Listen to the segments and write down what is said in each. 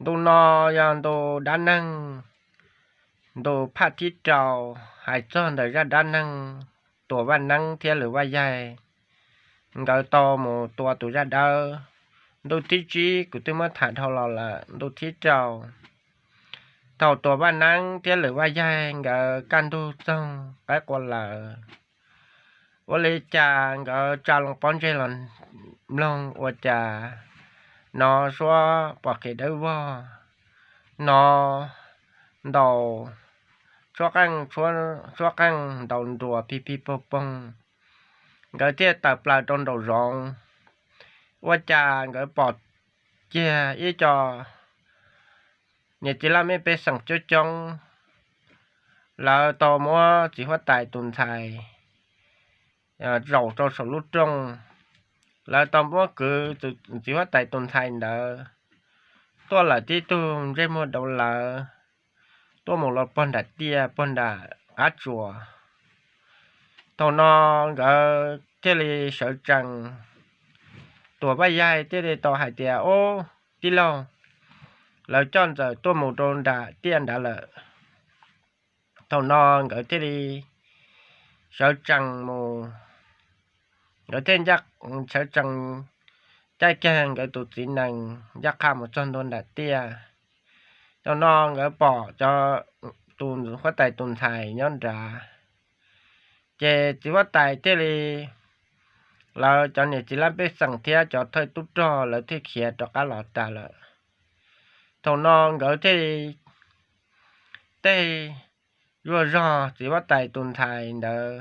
Ntu no yog ntu dab neeg, ntu phaj thib rau, hais txog ntawm zaj dab neeg Tuam Vaj Neeb thiab Lwm Vaj Yaig nkawd tau mus tua tus zaj dawb. Ntu thib tsib kuv twb muab tham dhau los lawm. Ntu thib rau, thaum Tuam Vaj Neeb thiab Lwm Vaj Yaig nkawd kaj ntug txoog qaib qua lawm, ua li cas nkawd tsa loo pob ntseg los mloog ua cas hnov suab pom kev dawb vog, hnov ntaus tshuab qeej, tshuab qeej ntaus nruas pig pig poog poog. Nkawd thiaj tawm plaws rau nraum zoov, ua cas nkawd pom kiag ib co niam txiv laj mej pej xeem coob coob, lawv tau muab txiv huab tais tus ntxhais zaum rau saum lub rooj. Lawv tau muab kwv txiv huab tais tus ntxhais ntawd tuaj lawm tib tug ntsej muag dau lawv, tuaj mus los puag nram tiaj puag nram qab tsuas. Thaum no nkawd thiaj li sawv tsees, Tuam Vaj Yaig thiaj li tau hais tias, Ub, tij laug, lawv coj ntxawm tuaj mus rau nram tiaj nrad lawm. Thaum no nkawd thiaj li sawv tsees mus, nkawd thiaj sawv tsees caij kiag nkawd tus txiv nees ncaj qha mus txog ntua nram tiaj. Thaum no nkawd pom cov, tus huab tais tus ntxhais nyob nrad, ces txiv huab tais thiaj li, lawv cov niam txiv laj pej xeem thiab cov thawj tub rog lawv thiaj khiav rov qab los tas lawm. Thaum no nkawd thiaj li tej zuag zog txiv huab tais tus ntxhais ntawd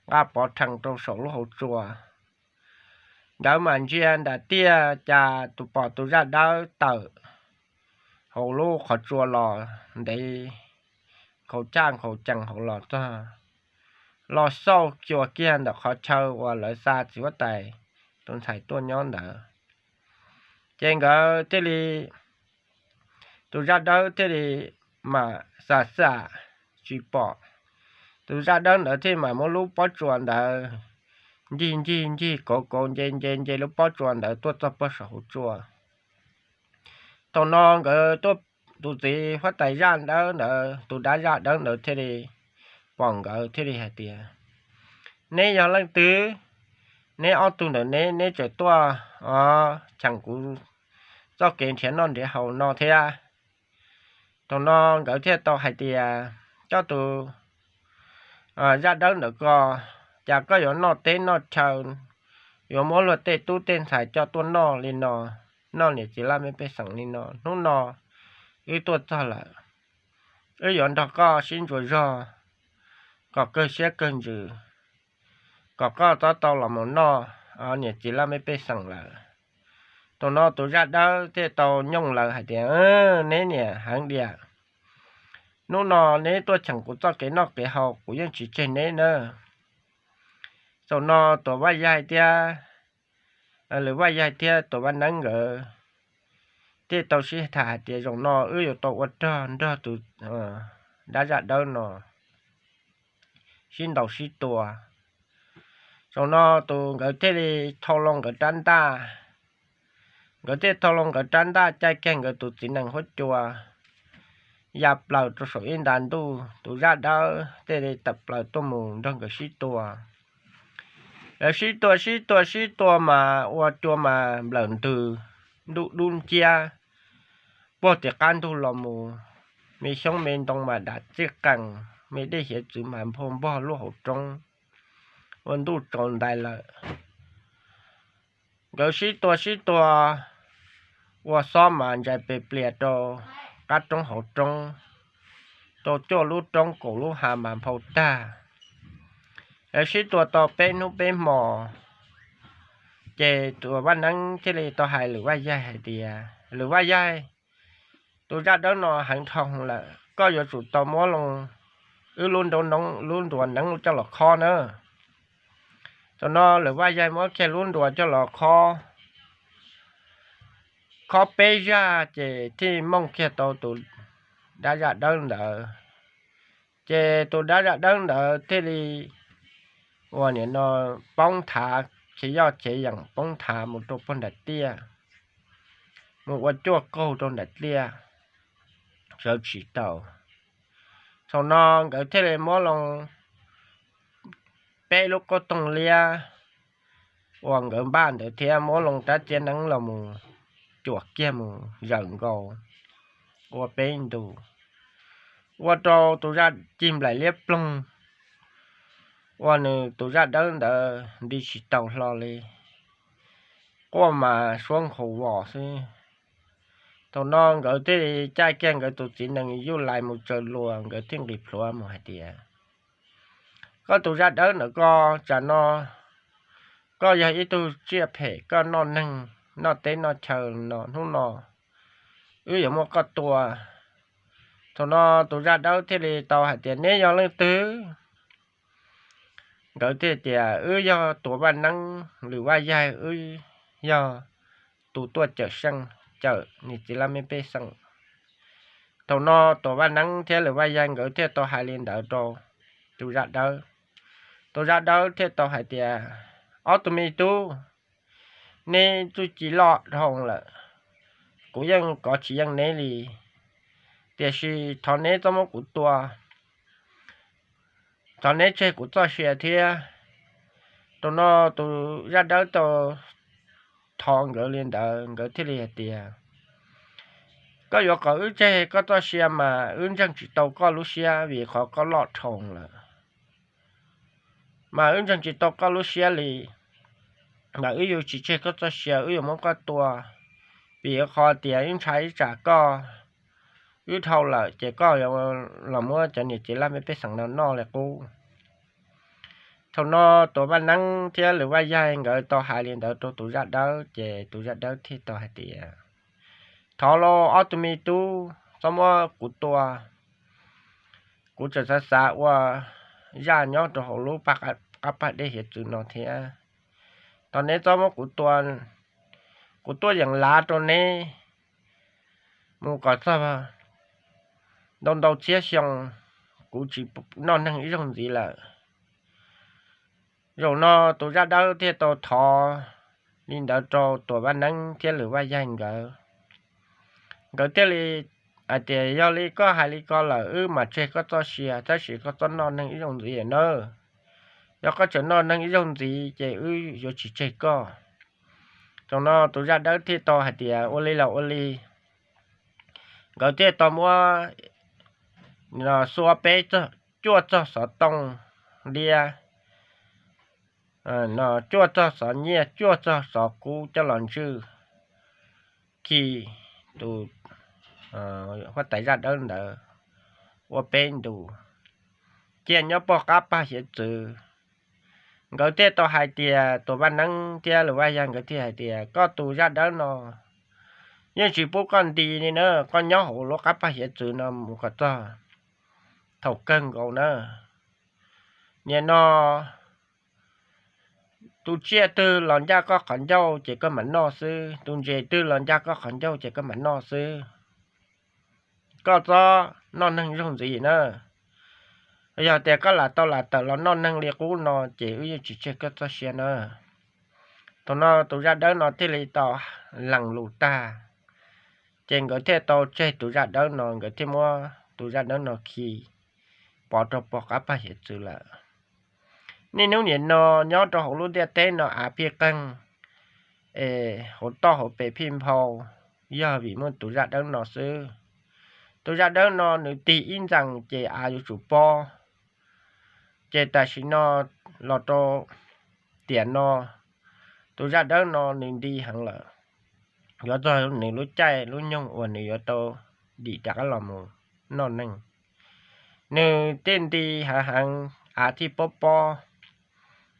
nqa pov rhees rau saum lub hauv tsua. Nkawd mam ntsia nram tiaj cas tus pom tus zaj dawb tawm hauv lub qhov tsua los ntev nkhaus caj nkhaus cees hauv los txog, los xauj cuag kiag ntawm qhov chaw uas lawv xa txiv huab tais tus ntxhais tuaj nyob ntawd. Ces nkawd thiaj li, tus zaj dawb thiaj li mam xa xam tsis pom. Tus zaj dawb ntawd thiaj mam muab lub pob tsuas ntawd ncig ncig ncig kauv kauv nce nce nce lub pob tsuas ntawd tuaj txog puag saum hauv tsua. Thaum no nkawd tuaj, tus txiv huab tais zaj dawb ntawd, tus dab zaj dawb ntawd thiaj li pom nkawd thiaj li hais tias, Neb yog leej twg? Neb ob tug ntawm neb, neb tseem tuaj cheem kuv txoj kev nrhiav noj nrhiav haus no thiab? Thaum no nkawd thiaj tau hais tias, Koj tus zaj dawb ntawm ko, cas koj yuav noj teb noj chaw, yuav muab luag tej tub tej ntxhais coj tuaj noj li no, noj niam txiv laj mej pej xeem li no? Hnub no wb tuaj txog lawm, wb yuav nrog koj sib ntsuas zog kom kawg siab kawg ntsws, kom koj txhob tau los mus noj niam txiv laj mej pej xeem lawm. Thaum no tus zaj dawb thiaj tau nyooj lawv hais tias, Neb niam heev diam, hnub no neb tuaj cheem kuv txoj kev noj kev haus kuv yeej tsis tseg neb na. Thaum no Tuam Vaj Yaig thiab, Lwm Vaj Yaig thiab Tuam Vaj Neeb nkawd thiaj tau sib tham hais tias, Zaum no wb yuav tau ua rog nrog tus dab zaj dawb no sib ntaus sib tua. Zaum no tus nkawd thiaj li thau loo nkawd rab ntaj, nkawd thiaj thau loo nkawd rab ntaj caij kiag nkawd tus txiv nees huab cua ya plaws rau saum ib nta ntuj, tus zaj dawb thiaj li tawm plaws tuaj mus nrog nkawd sib tua. Lawv sib tua sib tua sib tua mas ua cua mas nplawm ntws, ntuj dub nciab, puag tim qab ntug los mus, me xyoob me ntoo mas dam txij qees, me dej hiav txwv mas nphau npog lub hauv roob, ua ntuj tsaus ntais lawm. Nkawd sib tua sib tua ua xob mas ntsais pes plias rau qab roob hauv roob, rau cuaj lub roob kaum lub hav mas nphau tag. Lawv sib tua tau peb hnub peb hmos, ces tus Vaj Neeb thiaj li tau hais Lwm Vaj Yaig hais tias, Lwm Vaj Yaig, tus zaj dawb no heev dhau lawm, koj yuav tsum tau muab loo wb lub nruas neeb coj los khob na. Thaum no Lwm Vaj Yaig muab kiag lub nruas coj los khob, khob peb zaj ces thiaj mooj kiag tau tus dab zaj dawb ntawd. Ces tus dab zaj dawb ntawd thiaj li ua nim no poob thav, khiav yoj khiav yeem poob thav mus rau puag nram tiaj. mus ua cuaj kaug rau nram tiaj, sawv tsis tau. Thaum no nkawd thiaj li muab loo peb lub qub toog liab uas nkawd npaj ntawd thiab muab loo rab txiab neeb los mus cuam kiag mus zawm nkaus ua peb ntus, ua rau tus zaj cig nplaim liab ploog, ua nws tus zaj dawb ntawd nti tsis tau hlo li, quaj mas suab nkhaus vos xwb. Thaum no nkawd thiaj li caij kiag nkawd tus txiv nees yuj lais mus tsaws luas, nkawd thiaj nqis plhuav mus hais tias, koj tus zaj dawb ntawm koj tsam no koj yog ib tug tsiaj phem, koj noj neeg noj teb noj chaw no, hnub no wb yuav muab koj tua. Thaum no tus zaj dawb thiaj li tau hais tias, neb yog leej twg? Nkawd thiaj tias, wb yog Tuam Vaj Neeb, Lwm Vaj Yaig, wb yog tus tuaj cawm seej, cawm niam txiv laj mej pej xeem. Thaum no Tuam Vaj Neeb thiab Lwm Vaj Yaig nkawd thiaj tau hais li ntawd rau tus zaj dawb. Tus zaj dawb thiaj tau hais tias, ob tug me tub, neb txuj ci loj dhau lawm, kuv yeej kov tsis yeej neb li, tiam sis thov neb txhob muab kuv tua, thov neb tseg kuv txoj sia thiab. Thaum no tus zaj dawb tau thov nkawd li ntawd, nkawd thiaj li hais tias, koj yuav kom wb tseg koj txoj sia mas wb ntseeg tsis tau koj lub siab, vim qhov koj loj dhau lawm. Mas wb ntseeg tsis tau koj lub siab li, mas wb yuav tsis tseg koj txoj sia, wb yuav muab koj tua, vim qhov tias wb ntshai ib tsam koj, wb dhau lawm ces koj yuav los muab cov niam txiv laj mej pej xeem no noj li qub. Thaum no Tuam Vaj Neeb thiab Lwm Vaj Yaig nkawd tau hais li ntawd rau tus zaj dawb, ces tus zaj dawb thiaj tau hais tias, thov lauj ob tug me tub, txhob muab kuv tua, kuv tseem xav xav ua zaj nyob rau hauv lub qab pag dej hiav txwv no thiab. Thov neb txhob muab kuv tua, kuv tuaj yeem lav rau neb mus kom txog ntau ntau txhiab xyoo, kuv tsis noj neeg ib zaug ntxiv lawm. Zaum no tus zaj dawb thiaj tau thov li ntawd rau Tuam Vaj Neeb thiab Lwm Vaj Yaig nkawd. Nkawd thiaj li hais tias, yog li koj hais li ko lawm wb mam tseg koj txoj sia, tab sis koj txhob noj neeg ib zaug ntxiv nawb. Yog koj tseem noj neeg ib zaug ntxiv ces wb yuav tsis tseg koj. Thaum no tus zaj dawb thiaj tau hais tias, ua li los ua li. Nkawd thiaj tau muab xua peb cuaj txog xov tooj liab, cuaj txog xov nyiaj, cuaj txog xov kub coj los ntswj khi tus huab tais zaj dawb ntawd ua peb ntus, cia nyob pog qab pag hiav txwv. Nkawd thiaj tau hais tias, Tuam Vaj Neeb thiab Lwm Vaj Yaig nkawd thiaj hais tias, koj tus zaj dawb no yeej tsis pub koj nti li na, koj nyob hauv lub qab pag hiav txwv no mus kom txog thaum kawg nkaus na. Nim no tus tsiaj twg los ncaj koj qhov ncauj ces koj mam noj xwb, tus ntses twg los ncaj koj qhov ncauj ces koj mam noj xwb. Koj txhob noj neeg zaug ntxiv na. Yog tias koj lam tau lam tawm los noj neeg li qub no ces wb yeej tsis tseg koj txoj sia na. Thaum no tus zaj dawb no thiaj li tau lees lus tag, ces nkawd thiaj tau tseg tus zaj dawb no, nkawd thiaj muab tus zaj dawb no khi pov rau pog qab pag hiav txwv lawm. Niaj hnub nim no nyob rau hauv lub ntiaj teb no av phij qeeg, es hauv toj hauv pes phij nphau, yog vim muaj tus zaj dawb no xwb. Tus zaj dawb no nws tig ib ntxees ces av yuav tsum pob. Ces tam sim no los rau tiam no, tus zaj dawb no nws nti heev lawm. Yuav txog nws lub caij lub nyoog uas nws yuav tau dim rov qab los mus noj neeg. Nws thiaj nti heev heev, av thiaj pob pob,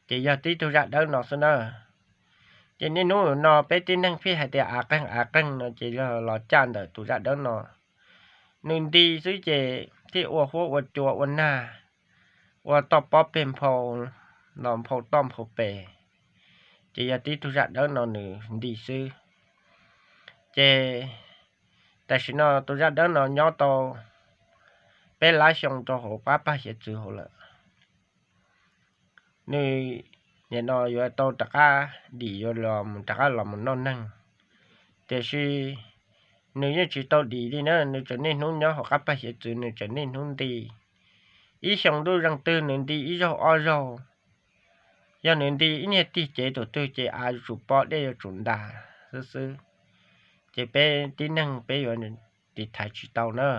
ces yog tib tug zaj dawb no xwb na. Ces niaj hnub no peb tib neeg pheej hais tias av qeeg av qeeg no ces yog los caj ntawm tus zaj dawb no. Nws nti xwb ces thiaj ua huab ua cua ua nag, ua toj pob peg nphau, los nphau toj nphau pes, ces yog tib tug zaj dawb no nws nti xwb. Ces tam sim no tus zaj dawb no nyob tau peb lab xyoo rau hauv qab pag hiav txwv hauv lawm. Nws nim no yuav tau rov qab dim yuav los rov qab los mus noj neeg, tiam sis nws yeej tsis tau dim li na, nws tseem niaj hnub nyob hauv qab paj hiav txwv, nws tseem niaj hnub nti. Ib xyoo ntuj zeeg twg nws nti ib zaug ob zaug. Yog nws nti ib niag tig cev tus twg ces av yuav tsum pob dej yuav tsum ntas xwb xwb. Ces peb tib neeg peb yuav tiv thaiv tsis tau na.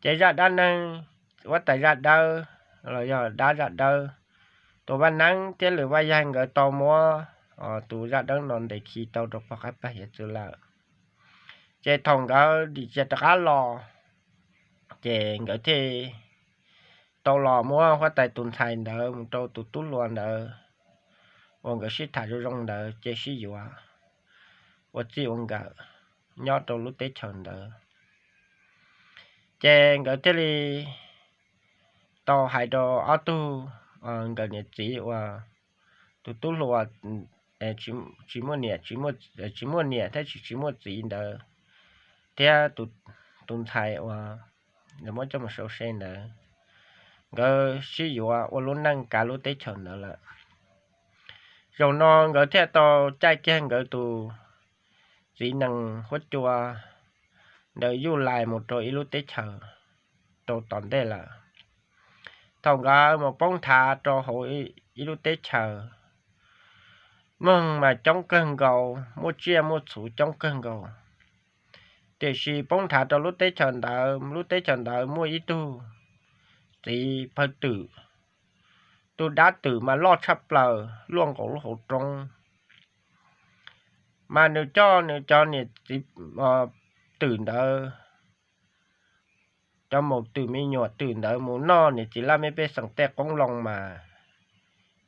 Ces zaj dab neeg, huab tais zaj dawb los yog dab zaj dawb, tus vaj neeb thiab lwm vaj yaig nkawd tau muab tus zaj dawb no ntes khi tau rau pog qab paj hiav txwv lawm. Ces thaum nkawd dim cia rov qab los, ces nkawd thiaj tau los muab huab tais tus ntxhais ntawd mus rau tus tub hluas ntawd uas nkawd sib tham zoo zoo ntawd ces sib yuav ua txij ua nkawm nyob rau lub teb chaws ntawd. Ces nkawd thiaj li tau hais rau ob tug, nkawd niam txiv uas tus tub hluas tsis muaj niam, tsis muaj niam thiab tsis tsis muaj txiv ntawd, thiab tus ntxhais uas muab coj mus sau se ntawd, nkawd sib yuav ua lub neej kav lub teb chaws ntawd lawm. Zaum no nkawd thiaj tau caij kiag nkawd tus txiv nees huab cua ntawd yuj lais mus rau ib lub teb chaws rau tom ntej lawm. Thaum nkawd mus poob nthav rau hauv ib lub teb chaws, mloog mas coob kawg nkaus, muaj tsiaj muaj txhu coob kawg nkaus. Tiam sis poob nthav rau lub teb chaws ntawd, lub teb chaws ntawd muaj ib tug txiv pawg twm, tus dab twm mas loj tshaj plaws luaj nkaus lub hauv roob. Mas nws coj nws cov niam txiv twm ntawd, cov maum twm me nyuam twm ntawd mus noj niam txiv laj mej pej xeem tej qoob loo mas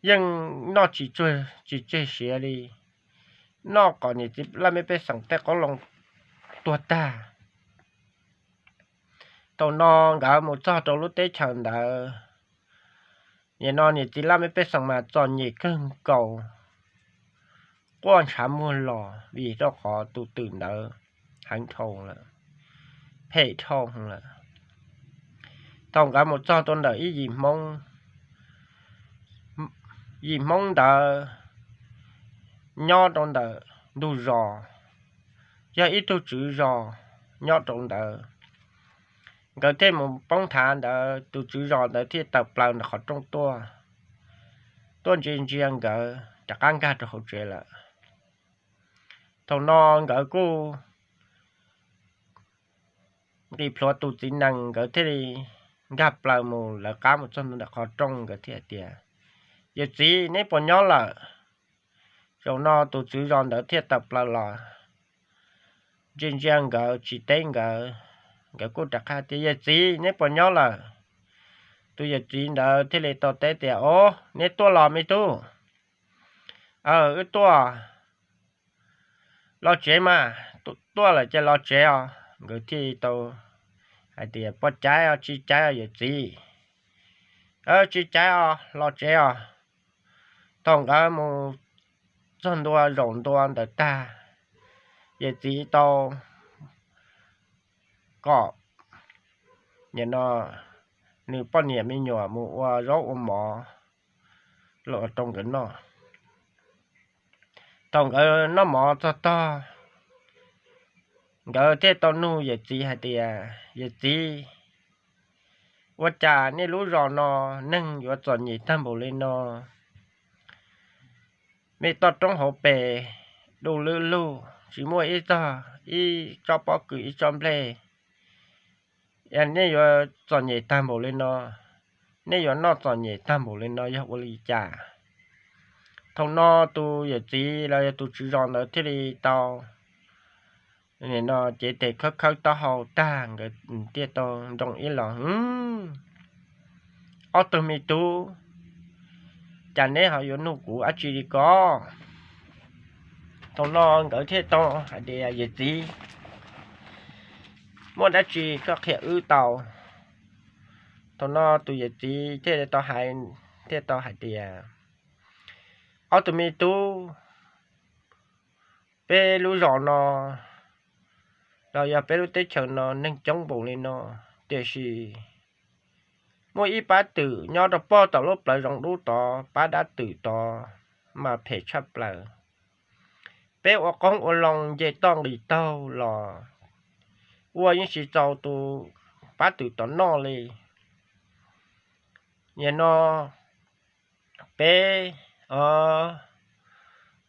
yeej noj tsis tseg siav li, noj kom niam txiv laj mej pej xeem tej qoob loo tuag tag. Thaum no nkawd mus txog rau lub teb chaws ntawd, nim no niam txiv laj mej pej xeem mas txom nyem kawg nkaus, quaj ntshav muag los vim rau qhov tus twm ntawd heev dhau lawm, phem dhau lawm. Thaum nkawd mus txog rau ntawm ib yim Hmoob, yim Hmoob ntawd nyob rau ntawm ntug zos, yog ib tug tswv zos nyob rau ntawd. Nkawd thiaj mus poob nthav ntawd, tus tswv zos ntawd thiaj tawm plaws ntawm qhov rooj tuaj, tuaj ntsia ntsia nkawd rov qab nkag rau hauv tsev lawm. Thaum no nkawd kuj nqis plhuav tus txiv nees, nkawd thiaj li nkag plaws mus lawv qab mus txog ntawm qhov rooj, nkawd thiaj tias, Yawm txiv, neb puas nyob lawm? Zaum no tus tswv zos ntawd thiaj tawm plaws los ntsia ntsia nkawd tsis teb nkawd. Nkawd kuj rov qab tias, Yawm txiv, neb puas nyob lawm? Tus yawm txiv ntawd thiaj li tau teb tias, Au, neb tuaj los me tub? Aw, wb tuaj los tsev mas, tuaj lawm ces los tsev os. Nkawd thiaj tau hais tias, Poj caiv os, tsis caiv os yawm txiv. Tsis caiv os, los tsev os. Thaum nkawd mus txog ntua zaum ntua ntawd tag, yawm txiv tau kom nim no nws poj niam me nyuam mus ua zaub ua mov los rau nkawd noj. Thaum nkawd noj mov txog tog, nkawd thiaj tau nug yawm txiv hais tias, Yawm txiv, ua cas nej lub zos no neeg yuav txom nyem tag npaum li no? Mej toj roob hauv pes du lwb lug, tsis muaj ib txog ib tsob pob kws ib tsob nplej, nej yuav txom nyem tag npaum li no, nej yuav noj txom nyem tag npaum li no yog ua li cas? Thaum no tus yawm txiv los yog tus tswv zos ntawd thiaj li tau, no, cev tes khawb khawb taub hau tag, nkawd thiaj tau nroo ib los, Ob tug me tub, cas neb ho yuav nug kuv dab tsi li ko? Thaum no nkawd thiaj tau hais tias, Yawm txiv, muaj dab tsi koj qhia wb tau. Thaum no tus yawm txiv thiaj tau hais, thiaj tau hais tias, Ob tug me tub, peb lub zos no los yog peb lub teb chaws no neeg coob npaum li no, tiam sis muaj ib pab twm nyob rau pog tom lub plawv zoov dub tod, pab dab twm tod mas phem tshaj plaws. peb ua qoob ua loo nce toj nqis taug los ua yeej tsis txaus tus pab twm tom noj li. Nim no peb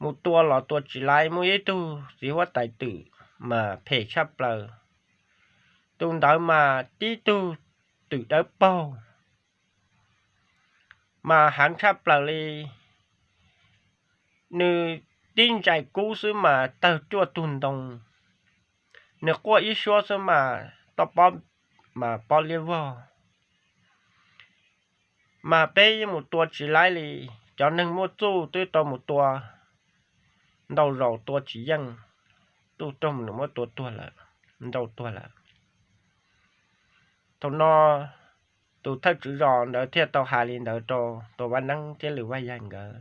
mus tua los tua tsis laib, muaj ib tug txiv huab tais twm mas phem tshaj plaws. Tus ntawd mas tib tug twm dawb paug mas heev tshaj plaws li. Nws tib ntsais kub xwb mas tawg cuaj tug ntoo, nws quaj ib suab xwb mas toj pob mas pob liab vog. Mas peb yeej mus tua tsis laib li, cov neeg muaj txuj twb tau mus tua ntau zaus tua tsis yeej, txuj rog nws muab tua tuag lawm, nrau tuag lawm. Thaum no tus thawj tswv zos ntawd thiaj tau hais li ntawd rau Tuam Vaj Neeb thiab Lwm Vaj Yaig nkawd.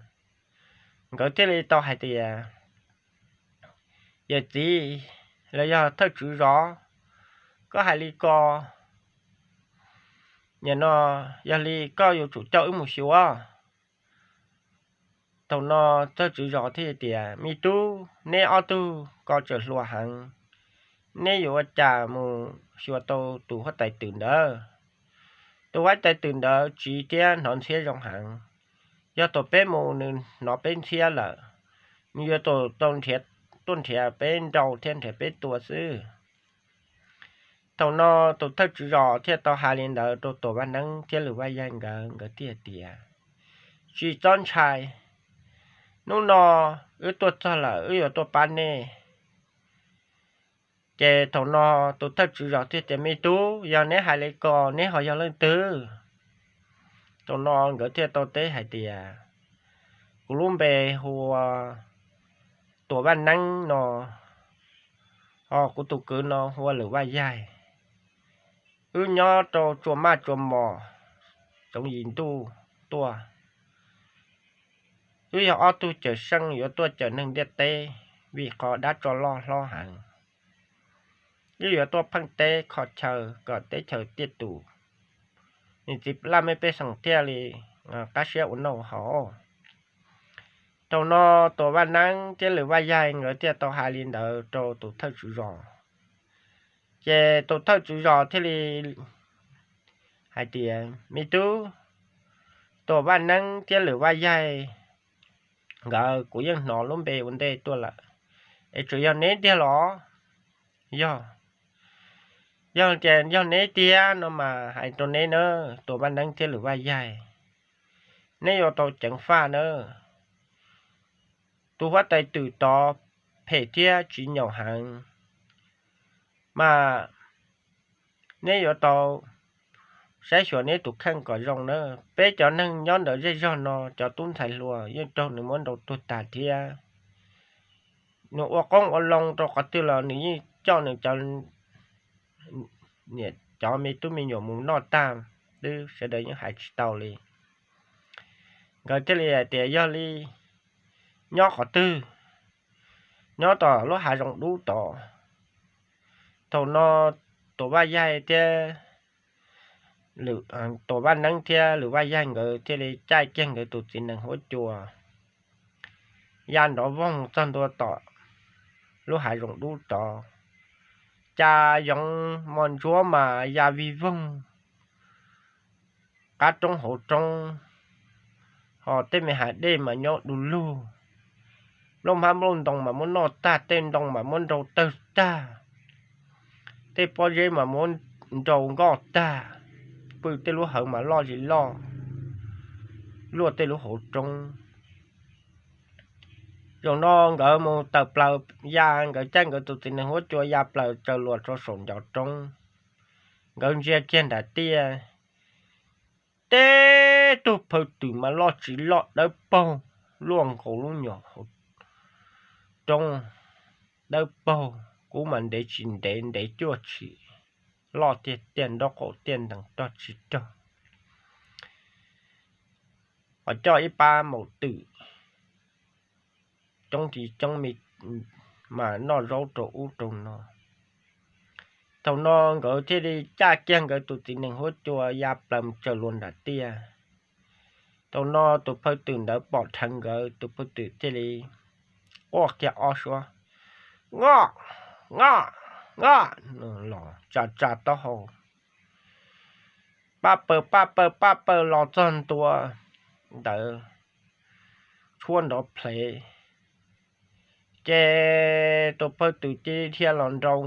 Nkawd thiaj li tau hais tias, yawm txiv los yog thawj tswv zos, koj hais li ko, nim no yog li koj yuav tsum coj wb mus xyuas. Thaum no thawj tswv zos thiaj tias, me tub, neb ob tug ko tseem hluas heev, neb yuav ua cas mus xyuas tau tus huab tais twm ntawd? Tus huab tais twm ntawd tsiv thiab hnov ntxhiab zoo heev. Yog thaum peb mus nws hnov peb ntxhiab lawm, nws yuav tau nrhiav, tuaj nrhiav peb nrau thiab nrhiav peb tua xwb. Thaum no tus thawj tswv zos thiaj tau hais li ntawd rau Tuam Vaj Neeb thiab Lwm Vaj Yaig nkawd, nkawd thiaj tias, tsis txhob ntshai, hnub no wb tuaj txog lawm wb yuav tuaj pab nej. Ces thaum no tus thawj tswv zos thiaj tias, me tub, yog neb hais li ko, neb ho yog leej twg? Thaum no nkawd thiaj tau teb hais tias, kuv lub npe hu ua Tuam Vaj Neeb no, ho kuv tus kwv no hu ua Lwm Vaj Yaig. Wb nyob rau Tsua Maj Tsua Mos, Txoov Yim Ntuj tuaj. Wb yog ob tug cawm seej yuav tuaj cawm neeg ntiaj teb, vim qhov dab tsov loj hlob heev. Wb yuav tuaj pheej teb kho chaw kom teb chaws tiaj tus, nws txiv laj mej pej xeem thiaj li qab siab ua noj ua haus. Thaum no Tuam Vaj Neeb thiab Lwm Vaj Yaig nkawd thiaj tau hais li ntawd rau tus thawj tswv zos. Ces tus thawj tswv zos thiaj li hais tias, me tub, Tuam Vaj Neeb thiab Lwm Vaj Yaig nkawd kuv yeej hnov lub npe ua ntej tuaj lawm, es tsuas yog neb tiag los? Yog, yog tias yog neb tiag no mas hais rau neb na, Tuam Vaj Neeb thiab Lwm Vaj Yaig, neb yuav tau ceev faj na. Tus huab tais twm tod phem thiab tsis nyaum heev, mas neb yuav tau saib xyuas neb tus kheej kom zoo na. Peb cov neeg nyob ntawm zej zog no cov tub ntxhais hluas yeej raug nws muab nrau tuag tag thiab. Nws ua qoob ua loo rau qhov twg los nws yeej coj nws cov niam cov me tub me nyuam mus noj tag, twb sawv daws yeej hais tsis tau li. Nkawd thiaj li hais tias yog li nyob qhov twg? Nyob tom lub hav zoov dub tod. Thaum no Tuam Vaj Yaig thiab, Tuam Vaj Neeb thiab Lwm Vaj Yaig nkawd thiaj li caij kiag nkawd tus txiv nees huab cua ya nrov voog txog ntua tom lub hav zoov dub tod. Cas yoov mos ntsuab mas ya vig voog qab roob hauv roob, ho tej me hav dej mas nyob du lug, nplooj hmab nplooj ntoo mas muab noj tag, tej ntoo mas muab nrau tawg tag, tej pob zeb mas muab nrau nkoj tag, pw tej lub hawv mas loj li loj, luaj tej lub hauv roob. Zaum no nkawd mus tawm plaws ya, nkawd caij nkawd tus txiv nees huab cua ya plaws tsaws luas rau saum ncov roob. Nkawd ntsia kiag nram tiaj, teb tug phaw twm mas loj tsis loj dawb paug luaj nkaus lub nyuam hauv roob, dawb paug, kub mas ntev tsis ntev, ntev cuaj tshim, loj tiag tiag, nraub qaum tiaj ntees rog tsis rog. Ho coj ib pab maum twm coob tsis coob mas noj zaub rau ub rau no. Thaum no nkawd thiaj li caj kiag nkawd tus txiv nees huab cua ya plaws tsaws luas nram tiaj. Thaum no tus phaw twm ntawd pom dheev nkawd, tus phaw twm thiaj li quaj kiag ob suab, Ngoj, ngoj, ngoj, los tsa tsa taub hau, pab paws pab paws pab paws los txog ntua ntawd, tshuab nrov plev. Ces tus phawj twm cia li dhia los nrau